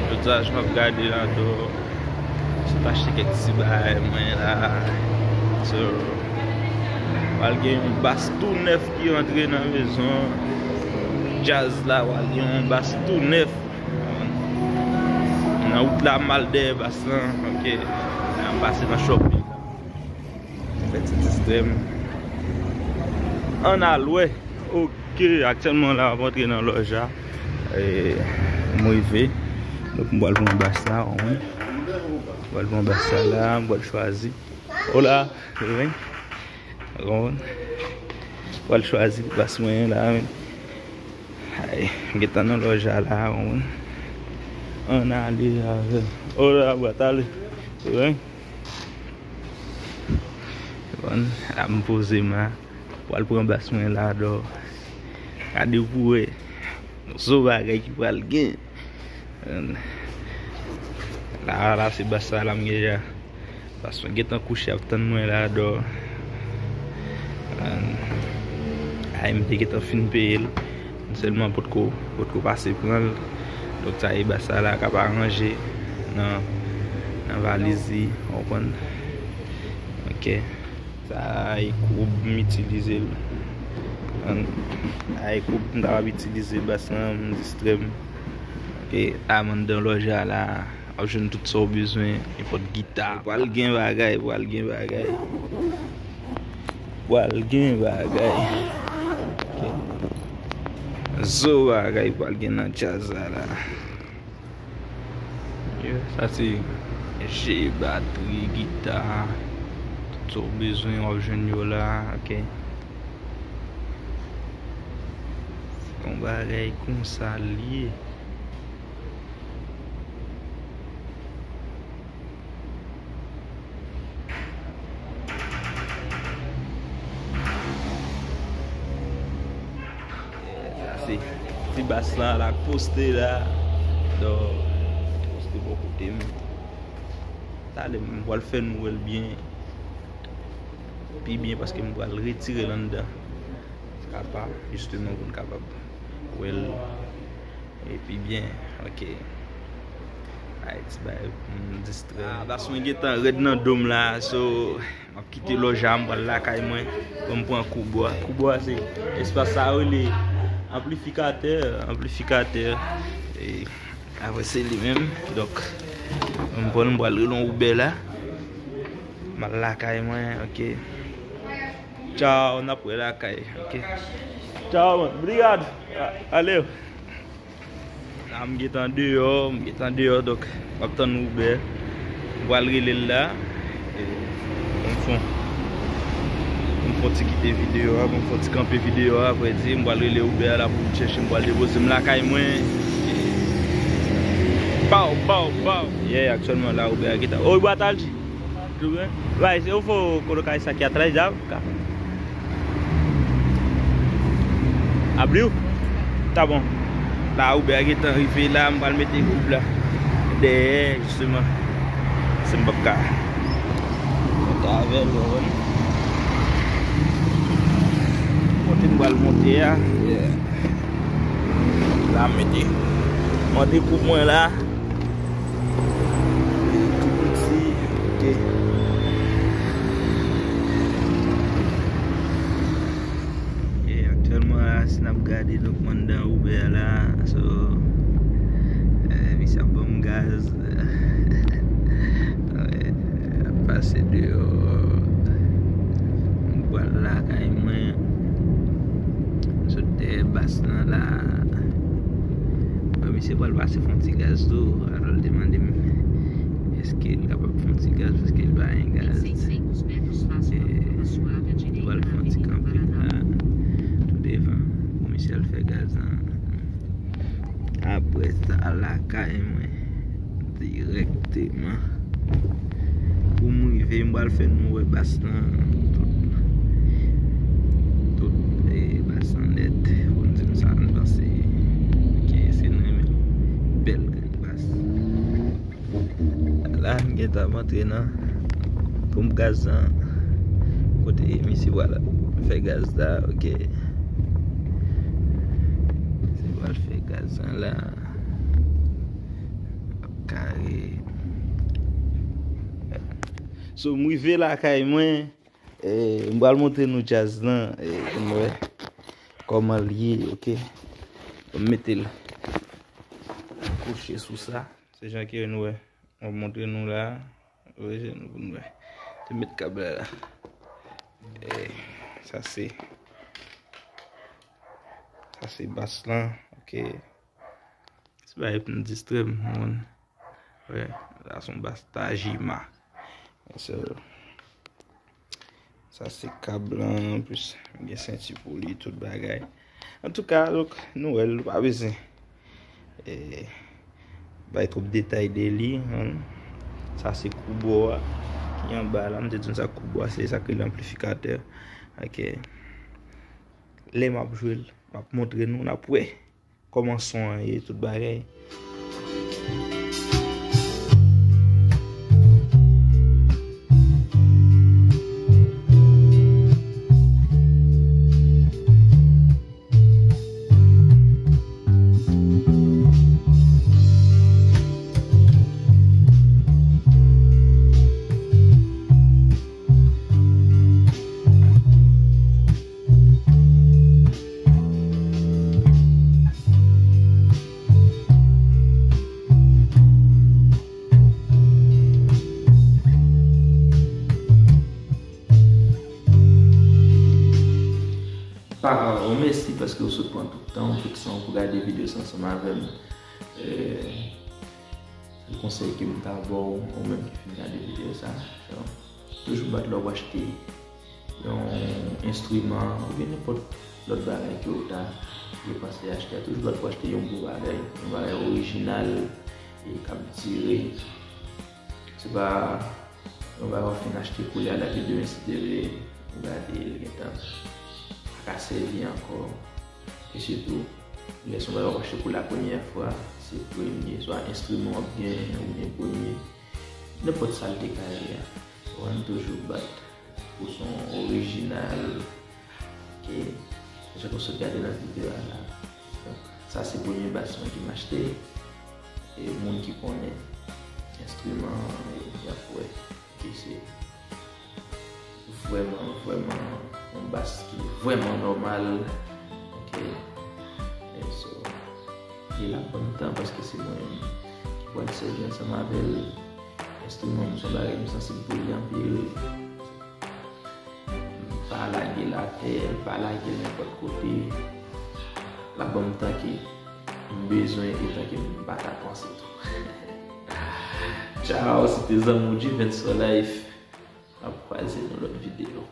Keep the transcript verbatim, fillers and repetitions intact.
Tout sa jan w ap gade la dò, sot achte kèk ti bagay mwen la. So, pral gen yon bas tou nèf ki rantre nan mezon. Djaz la, pral gen yon bas tou nèf. Nan wout la, m al dèyè bas lan. Ok. An pase nan shopping. Fè ti distrè m. Ann al wè. Ok, aktyèlman la, m ap antre nan lòj la. E, m rive. Donk, m pral pran bas la, w konprann? M pral pran bas la la, m pral chwazi. Hola, wi. Konprann? M pral chwazi bas mwen la, wi. Ay, m gentan nan lòj la la, w konprann? Ann ale avè m. Hola, bwa, tale. Wi. Bon, la m poze m la. Pral pran bas mwen la dò. Gade pou wè. Zo bagay ki pral gen. La, la, se bas sa la m gen ja. Bas mwen gentan kouche ap tann mwen la dò. Ay, m te gentan fin peye l. M sèlman potko, potko pase pran l. Donk, sa e bas sa la k ap aranje nan, nan valiz li, w konprann? Ok. Sa e koub m itilize l. An, sa e koub m kapab itilize bas lan, m distrè m. Ok, la m anndan lòj la la. W ap jwenn tout sa w bezwen, nenpòt gita. Pral gen bagay, pral gen bagay. Pral gen bagay. Ok. Zo bagay pral gen nan djaz la la. Yeah, sa se je, batri, gita, tout sa w bezwen, w ap jwenn yo la, ok. Se yon bagay konsa l ye. Sa se ti bas lan la k poste la. Donk, poste bò kote m. Talè m pral fè nou wè l byen. Pi byen paske m pral retire l anndan. Kapa, jisteman, pou n kapab wè l. Epi byen, ok. Ay, ti bagay pou m distrè. Ah, bas mwen gentan rèd nan do m la, so, m ap kite lòj la, m pral lakay mwen, pou m pran koubwa. Koubwa se espas sa yo rele anplifikatè, anplifikatè. E apre se li menm, donk, m pran, m pral rele yon Uber la. M al lakay mwen, ok. Tchao, n ap wè lakay, ok. Tchao, man. Obrigado. A-, valeu. La, m gentan deyò, m gentan deyò, donk, m ap tann Uber. M pral rele l la. E, pou m fon, pou m fon ti kite videyo a, pou m fon ti kanpe videyo a, vrè di, m pral rele Uber la pou l chèche m, pral depoze m lakay mwen. E, pow, pow, pow. Yeah, aktyèlman la, Uber a gentan. Oi, boa tarde. Tudo bem? Vai, eu vou colocar isso aqui atrás da. Abriu? Tá bom. La, Uber gentan rive la, m pral mete koub la dèyè, jisteman. Se m p ap ka monte avè l, ou konprann? Kote m pral monte a, yeah. La, m mete, mande koub mwen la. Tou piti, ok. E aktyèlman la, si n ap gade, donk, m anndan Uber la, so, eh, misye ap ban m gaz. Ap pase deyò. M pral lakay mwen. Sot dèyè bas lan la. Bon, misye pral pase fè yon ti gaz tou. Alò, l te mande m èske l kapab fè yon ti gaz, paske l pa gen gaz. E, li pral fè yon ti kanpe la, tou devan, pou misye al fè gaz lan. Apre sa, lakay mwen dirèkteman. Pou m rive, m pral fè nou wè bas lan. Tout, tout, e, bas lan nèt. Pou n di m sa n panse. Ok, se nou renmen bèl grenn bas. La, m gentan ap antre nan ponp gaz lan. Kote misye pral fè gaz la, ok. Misye pral fè gaz lan la. Kare. So, m rive lakay mwen. E, m pral montre nou djaz lan, e, pou n wè kòman l ye, oke? M mete l kouche sou sa. Se jan ke nou wè. M ap montre nou la. Ouvri je nou pou n wè. Te met kab la la. E, sa se, sa se bas lan, oke? Se bagay pou n distrè m, moun. Wè, sa se yon bas Tajima. So, sa se kab lan, anplis, gen senti pou li, tout bagay. Antouka, donk, nou wè l, pa bezwen, e, bay twòp detay de li, hein. Sa se koubò a ki anba la. M te di nou sa koubò a, se sa k rele anplifikatè. Oke. Lè m ap jwe l, m ap montre nou, n ap wè kòman son an ye, tout bagay. Papa, yon mèsi paske w sot pran tout tan w, tout san w pou gade videyo sa ansanm avè m. E, se konsèy ke m ta ba w, ou menm ki fin gade videyo sa. So, toujou bat lè w achte yon enstriman oubyen nenpòt lòt bagay ke w ta vle panse achte a. Toujou bat pou achte yon bon bagay, yon bagay orijinal e k ap dire. Se pa yon bagay w ap fin achte koulye a, epi demen si Dye vle, ou gade l gentan pa ka sèvi ankò. E sitou, lè se yon bagay w ap achte pou la premyè fwa, se premye, swa enstriman w ap genyen, oubyen premye, nenpòt sa l te ka ye a. Ou ann toujou bat pou son orijinal, ke jan ke w sot gade nan videyo a la. Donk, sa se premye bas mwen ke m achte. E moun ki konnen enstriman an, y ap wè ke se vrèman, vrèman yon bas ki vrèman nòmal. Oke. E so, e l ap ban m tan paske se mwen menm ki pral sèvi ansanm avè l. Enstriman m se yon bagay m sansib pou li anpil. M pa lage l atè, m pa lage l nenpòt kote. L ap ban m tan ke m bezwen e tan ke m pa ta panse tou. Tchao, se te zanmi w Juvens for Life. N ap kwaze nan lòt videyo.